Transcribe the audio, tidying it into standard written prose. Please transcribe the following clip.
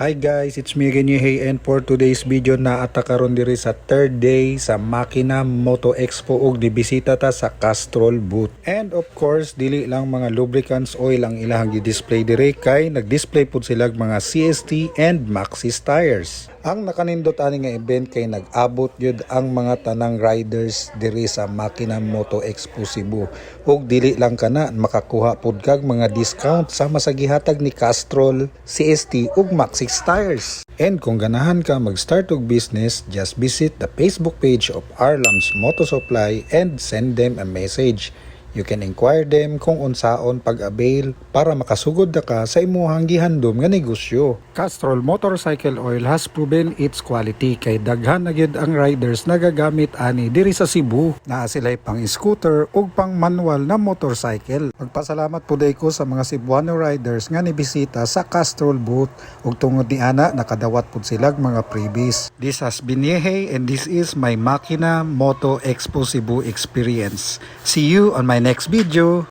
Hi guys, it's me again, Yehe, and for today's video naa ta karon diri sa third day sa Makina Moto Expo ug dibisita ta sa Castrol booth. And of course, dili lang mga lubricants oil ang ilahang gi-display diri kay nag-display pud sila mga CST and Maxxis tires. Ang nakanindot ani nga event kay nag-abot gyud ang mga tanang riders diri sa Makina Moto Expo Cebu. Ug dili lang kana, makakuha pud kag mga discount sama sa gihatag ni Castrol, CST ug Maxxis tires. And kung ganahan ka mag-start og business, just visit the Facebook page of Arlams Moto Supply and send them a message. You can inquire them kung unsaon pag-avail para makasugod na ka sa imuhang gihandom nga negosyo. Castrol Motorcycle Oil has proven its quality kay daghan na gyud ang riders nagagamit ani diri sa Cebu. Naa sila'y pang scooter ug pang manual na motorcycle. Magpasalamat pud ko sa mga Cebuano riders nga nibisita sa Castrol booth ug tungod ni ana nakadawat pud sila mga freebies. This has been Yehe and this is my Makina Moto Expo Cebu experience. See you on my next video.